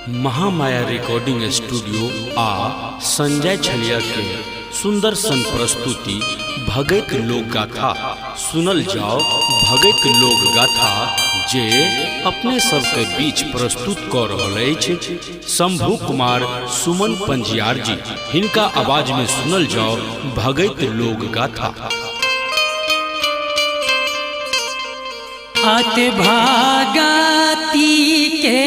Mahamaya recording studio आ संजय छलिया के सुंदर सन प्रस्तुति भगत लोक गाथा सुनल जाओ। भगत लोक गाथा जे अपने सबके बीच प्रस्तुत कऽ रहल अछि शंभू कुमार सुमन पंजियार जी, हिनका आवाज में सुनल जाओ भगत लोक गाथा। अत भागती के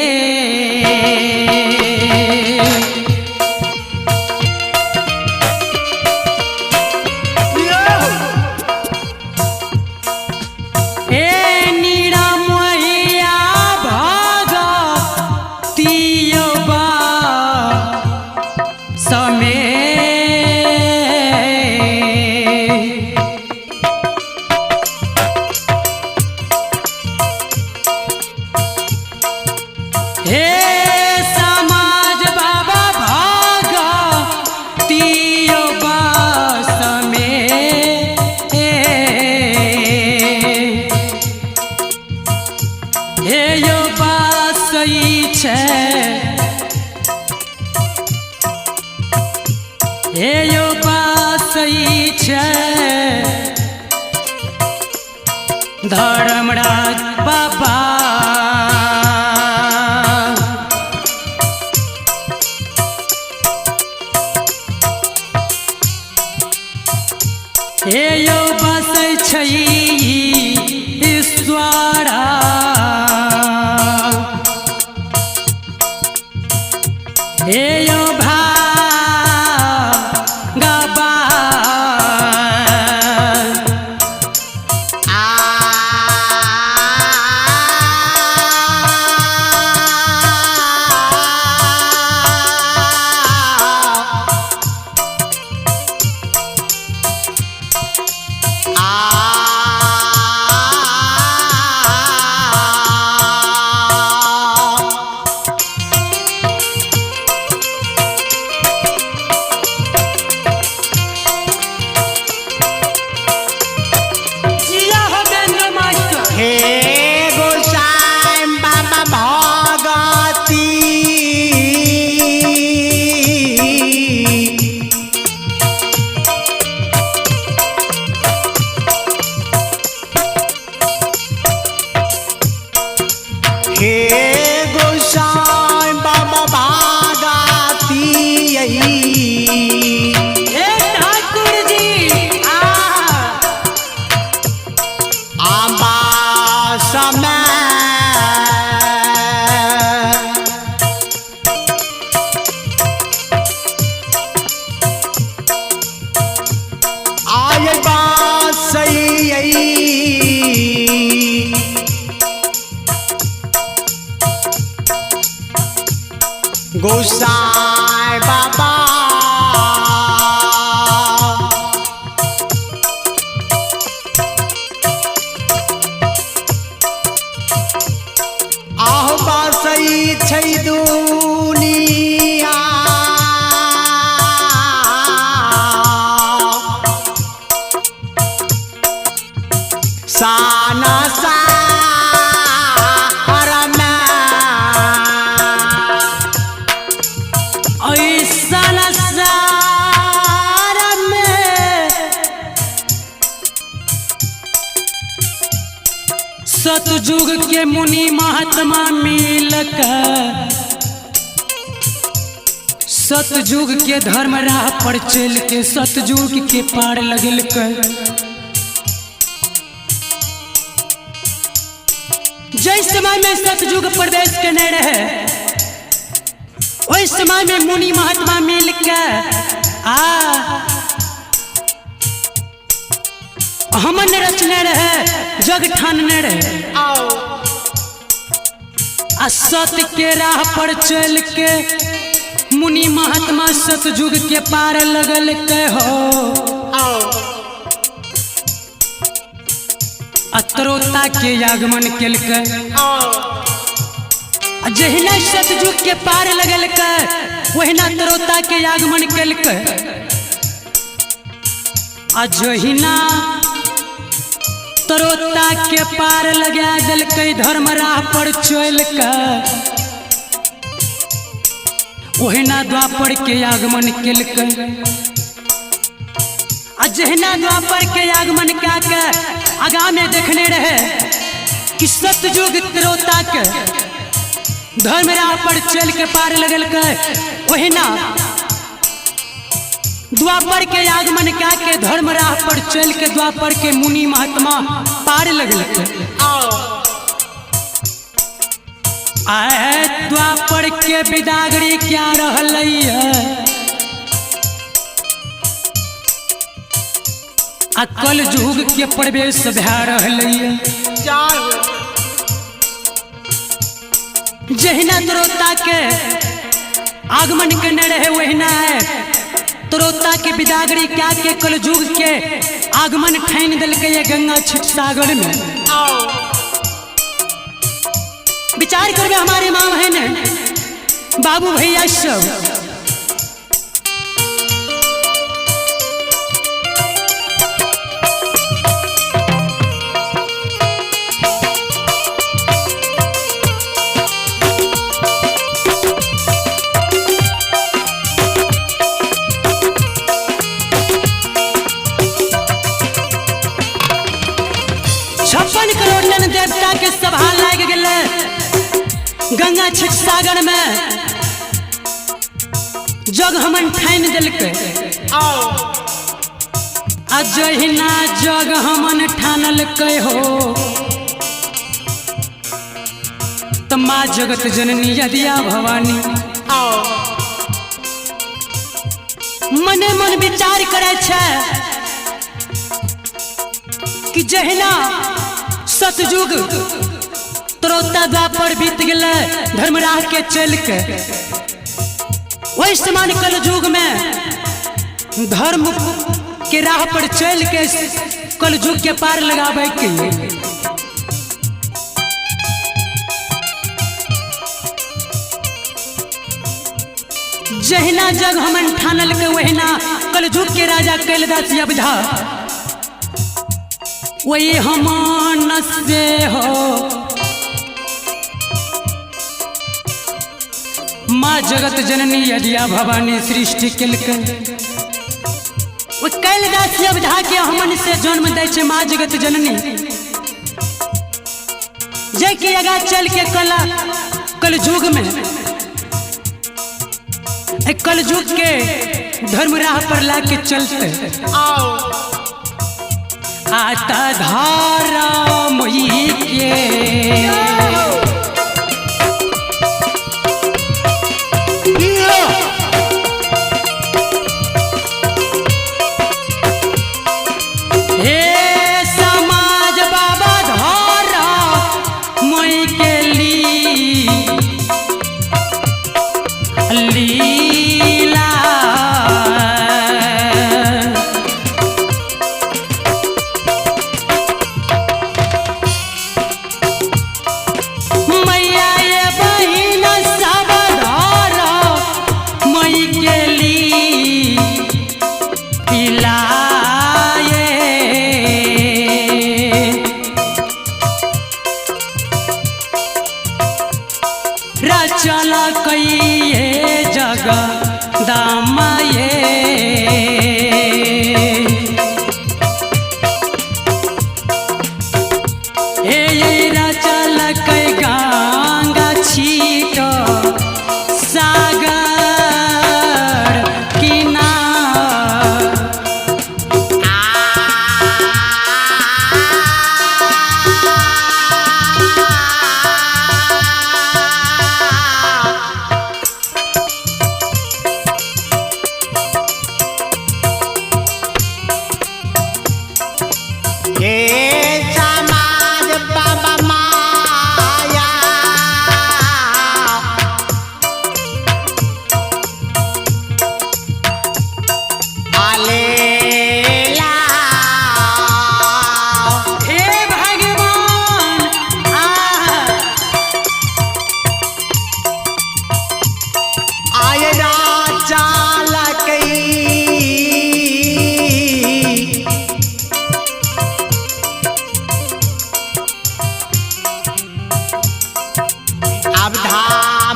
ए नीरा मोहिया भागती बा समय। हे समाज बाबा भागती बा समय। हे यो बासई छै, हे यो बासई छै धर्मराज बाबा। हे यो बसै छै ईश्वरा। हे यो भागवा। जिया हो गंगा मास्टर। हे गोसाई बाबा भगती, हे गोसाई बाबा भगती। हे ठाकुर जी आ आबा समय आय बासई गोसाई बाबा। आह बासई छै दुनिया, साना सार में। ऐसन सार में सतयुग के मुनि महात्मा मिलक सतयुग के धर्म राह पर चल के सतयुग के पार लगल। जै समय में सतयुग प्रवेश केने रहे ओहि समय में मुनि महात्मा मिल के आ हमन रचने रहे, जग ठानने रहे आ सत्य के राह पर चल के मुनि महात्मा सतयुग के पार लगल के हो। अत्रोता के आगमन केलकै आ जहिना सतयुग के पार लगलकै ओहिना त्रोता के आगमन केलकै आ जहिना त्रोता के पार लगा देलकै धर्म राह पर चल के ओहिना द्वापर के आगमन केलकै। आ जहिना द्वापर के आगमन कए के आगा में देखने रहे कि सतयुग त्रोता के धर्म राह पर चल के पार लगलकै, ओहिना द्वापर के आगमन कए के धर्म राह पर चल के द्वापर के मुनि महात्मा पार लगलकै। आए द्वापर के बिदागरी क्या रहलै है, आ कलयुग के प्रवेश भए रहलै है। जहिना त्रोता के आगमन केने रहे वहिना है त्रोता के बिदागरी क्या के कलयुग के आगमन ठानि देलकै ये गंगा छिट सागर में। विचार करबे हमारे माँ बहन बाबू भैया सब, 56 करोड़ नन देवता के सभा लाग गेलै गंगा छिट सागर में, जग हमन ठानि देलकै। आ जहिना जग हमन ठानलकै हो त माँ जगत जननी यदिया भवानी मने मन विचार करै छै कि जहिना सतयुग त्रोता द्वापर बीत गेलै धर्मराह के चल के, वही समान कलयुग में धर्म के राह पर चल के कलयुग के पार लगावे के लिए। जहिना जग हमन ठानल के वहिना कलयुग के राजा कैलदास अवधा वही हमान से हो माँ जगत जननी यदिया भवानी सृष्टि केलकै। ओ कैलदास अवधा के हमन से जन्म दै छै माँ जगत जननी, जे कि आगा चल के कला कलयुग में कलयुग के धर्म राह पर ला के चलते। आता धारा मोई के हे समाज बाबा धारा मोई के ली लीला। मैया ये बहिन सब धारा मई के ली लाए। रचना कइए जग दामाये हे रचल कै गंगा छीट सागर किनार। हे समाज बाबा माया आलेला हे भगवान आ आय राजा लकई अवधा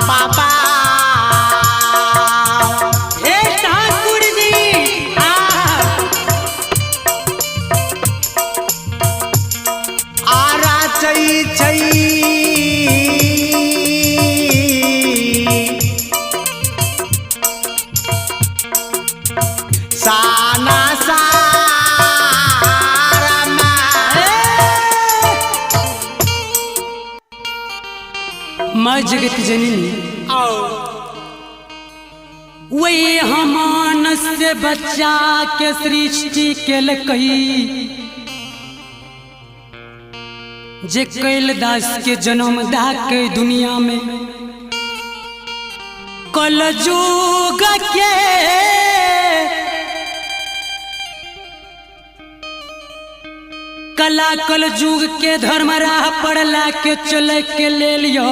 बाबा। माँ जगत जननी वही हमान से बच्चा के सृष्टि केलकई, जे कैलदास के जन्म दा के दुनिया में कलयुग के कला कलयुग के धर्म राह पड़ला के चले के लेल यो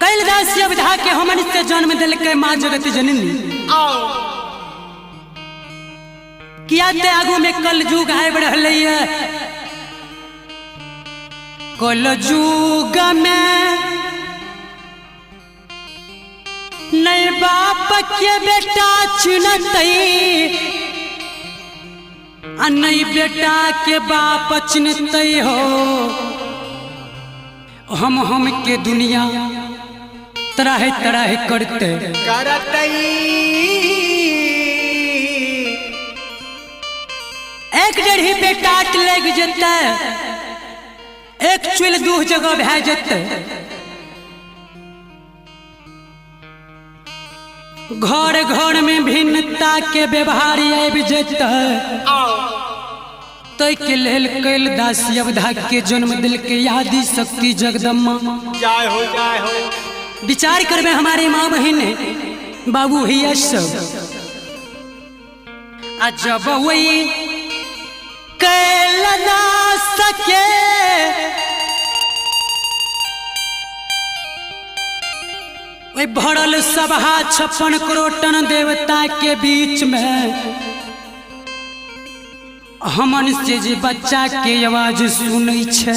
कैलदास अवधा के हमन से जन्म दिलकै माँ जगत जननी। किया ते आगू में कलयुग आबि रहलै है। कलयुग में नहीं बाप के बेटा चुनतै आ नहीं बेटा के बाप चिन्हतै हो। हम के दुनिया तराहे तराहे करते करतई। एक डेढ़ी पे टाट लग जेतै, एक चुल दू जगह भए जेतै। घर घर में भिन्नता के व्यवहार आबि जेतै। तै के लेल कैलदास अवधा के जन्म दिलकै आदि शक्ति जगदम्बा। जय हो जय हो। विचार करबे हमारे माँ बहन बाबू भैया सब। आ जब वही कैलदास के ओहि भरल सभा 56 करोड़ टन देवता के बीच में हमन से जे बच्चा के आवाज सुनै छै,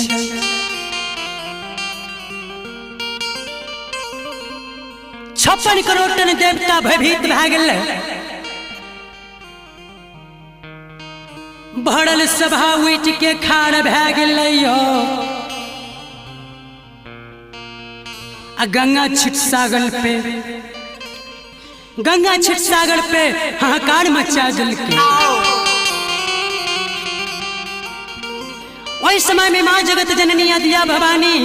56 करोड़ टन देवता भयभीत भए गेलै। भरल सभा उठि के खाड़ भए गेलै यौ। आ गंगा छिट सागर पे, गंगा छिट सागर पे हाहाकार मचा देलकै। ओहि समय में माँ जगत जननी आदिया भवानी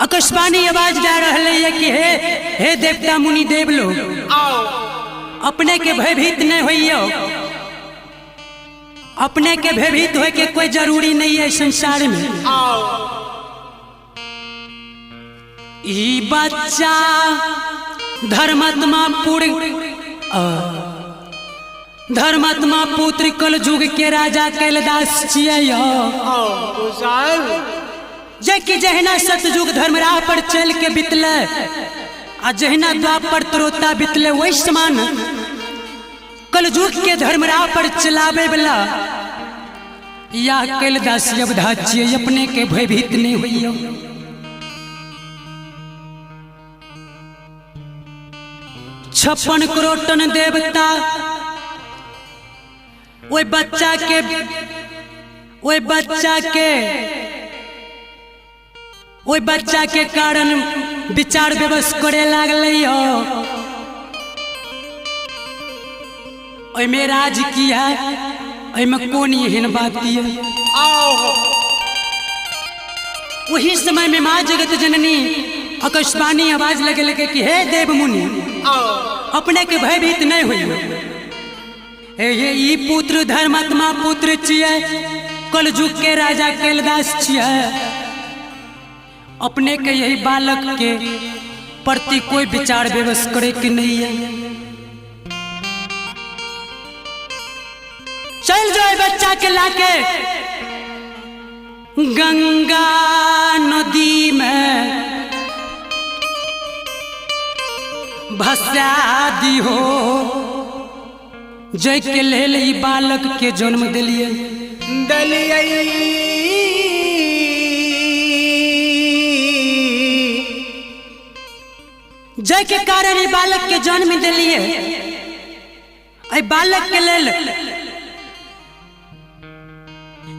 आकाशवाणी आवाज जा रहलै है कि हे हे देवता मुनि देव लोग, अपने के भयभीत नहीं होइयो, अपने के भयभीत होए के कोई जरूरी नहीं है संसार में। ई बच्चा धर्मात्मा पुर धर्मात्मा पुत्र कलयुग के राजा कैलदास छियै यौ। जे कि जहिना सतयुग धर्मराह पर चल के बितले आ जहिना द्वापर त्रोता बितले, वही समान कलयुग के धर्मराह पर चलावे वाला या कैलदास अवधा छियै। अपने के भयभीत नहीं होइयो। 56 करोड़ टन देवता ओहि बच्चा के, ओहि बच्चा के, ओहि बच्चा के कारण विचार विवश करे लागलै यौ। ओहिमे राज की है, ओहिमे कोन एहन बात है। वही समय में माँ जगत जननी आकाशवाणी आवाज लगे लगे कि हे देव मुनि, अपने के भयभीत नहीं हुई। हे ई पुत्र धर्मात्मा पुत्र छियै, कलयुग के राजा कैलदास छियै। अपने के यही बालक के प्रति कोई विचार विवश करे के नहीं है। चल जाओ बच्चा के लाके गंगा नदी में भसा दिहो, जय के लेल ई बालक के जन्म दिलिए। जय के कारण ई बालक के जन्म दिलिए। एहि बालक के लेल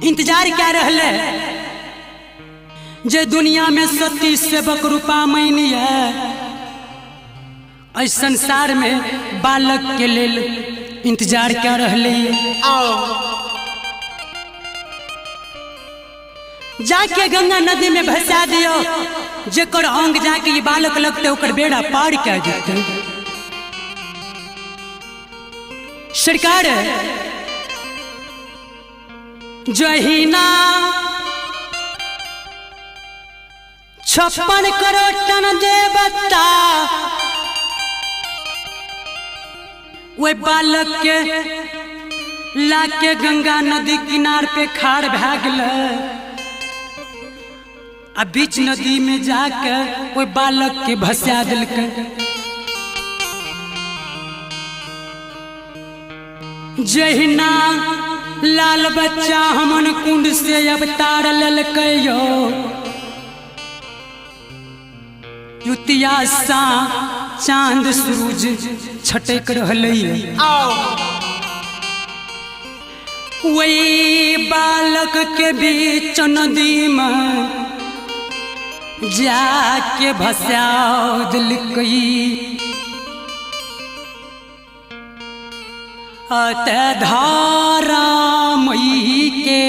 इंतजार क्या रहले जे दुनिया में सती सेवक रूपा मैनी है, एहि संसार में बालक के लेल इंतजार क्या रहले। जाके गंगा नदी में भसा दियो, जेकर अंग जाके ई बालक लगते ओकर बेड़ा पार कह जेते। सरकार जहिना 56 करोड़ टन देवता ओहि बालक के लाके गंगा नदी किनार पे खाड़ भए गेलै आ बीच नदी में जाके ओहि बालक के भसा देलकै। जहिना लाल बच्चा हमन कुंड से अवतार लेलकै यो युतिया सा चांद सूरज छटक रहलै। वही बालक के बीच नदी में जाके भसा देलकै। अत धारा मई के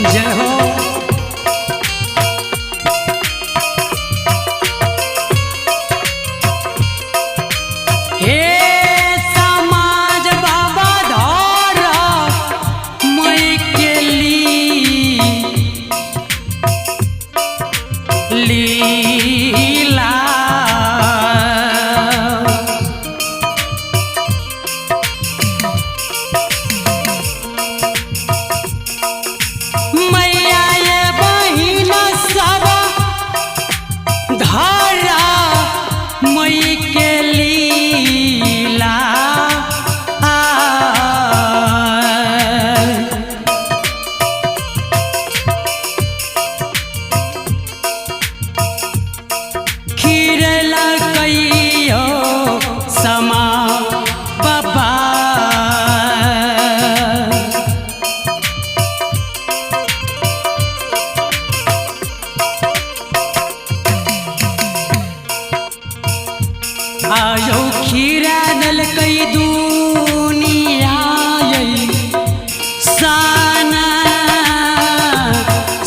जय हो। हे समाज बाबा धारा मई के लीला मैया ये बहिन सब धारा मई के लीला। खीर लकैयो समा बाबा। आयो खीरा दलकै दुनिया साना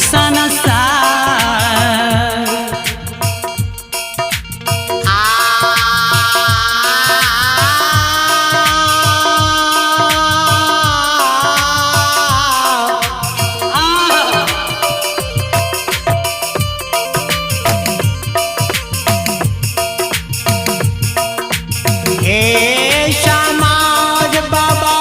साना सा। हे समाज बाबा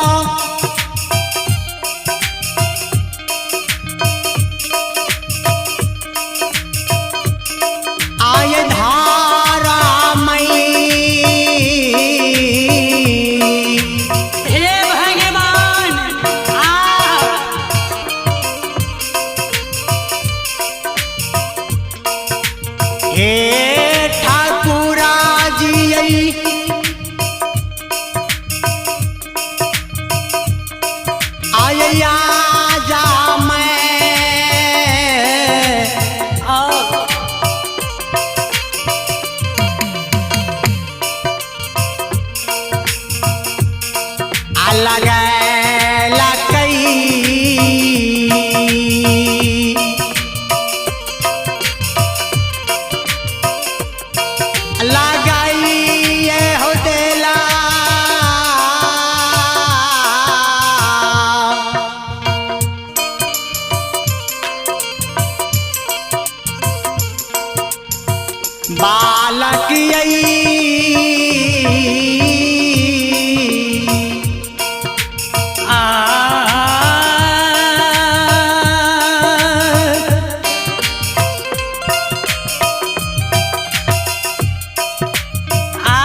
आय धारा मई। हे भगवान आ हे ठाकुरा जी आय आजा मैं। अलग लकई लगाई ये हो देला। बालक यई आ आ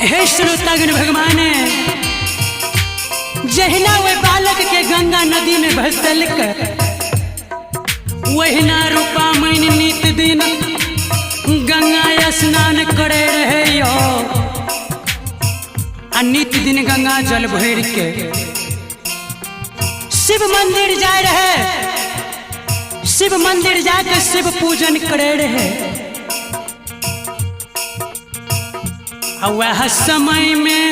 हे श्रोतागण भगवान, जहिना ओहि बालक के गंगा नदी में भसलक, वहिना रूपा मैन नित दिन गंगा स्नान करे रहे यो, आ नित दिन गंगा जल भर के शिव मंदिर जाए रहे, शिव मंदिर जाके शिव पूजन करे रहे। आ वह समय में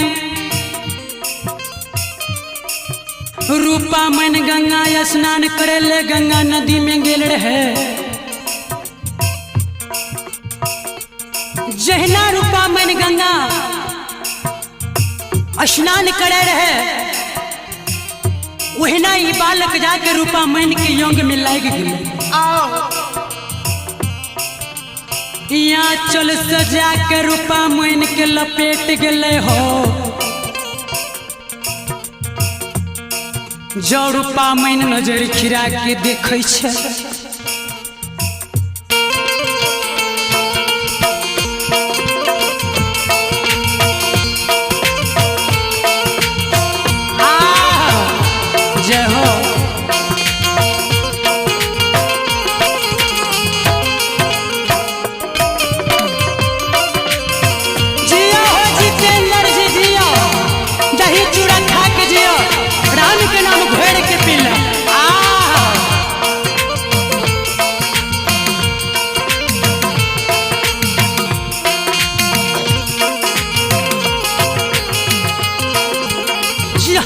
रूपा मन गंगा स्नान करे ले गंगा नदी में गेल रहे। जहिना रूपा मन गंगा स्नान करे रहे, वहिना ई बालक जाके रूपा मन के योंग में लाग गेल। यहाँ चल सजा के रूपा मन के लपेट गेले हो। जो रूपा मन नजर खिरा के देखै छै, आह, जय हो। जियो हो जितेंद्र जी, जियो, दही चूड़ा खा के जियो, राम के नाम घोर के पीला। आह, जियो।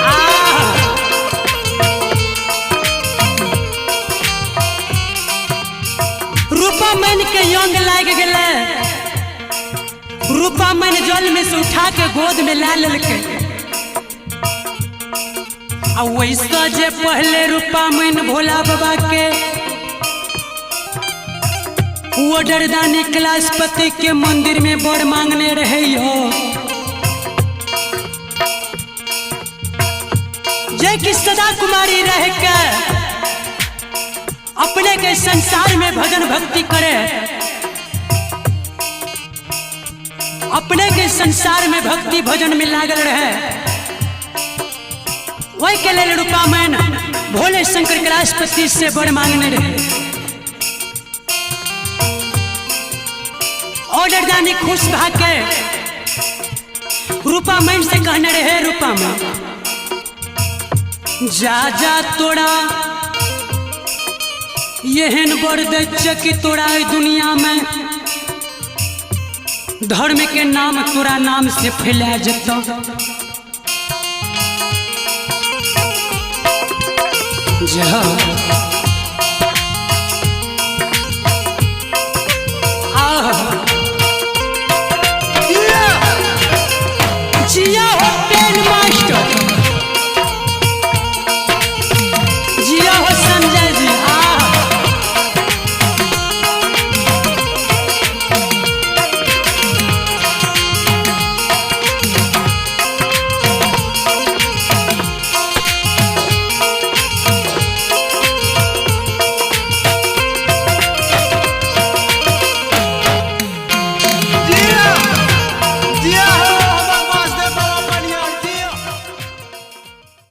आह। रूपा मन के यंग लाग गेलै। रूपा मन जल में से उठा के गोद में ला लेलकै। आ वैसा जे पहले रूपा मन भोला बाबा के ओडरदानी कैलाशपति के मंदिर में बर मांगने रहे यो, जे कि सदा कुमारी रह के अपने के संसार में भजन भक्ति करे, अपने के संसार में भक्ति भजन में लागल रहे, वही के लेल रूपा मैन भोले शंकर कैलाशपति से बर मांगने रहे। ऑर्डर दानी खुश भा के रूपा मैन से कहने रहे, रूपा मैन जा जा तोरा एहन बर दै छै कि तोरा एहि दुनिया में धर्म के नाम तोरा नाम से फैला जेतौ। जा आह, जिया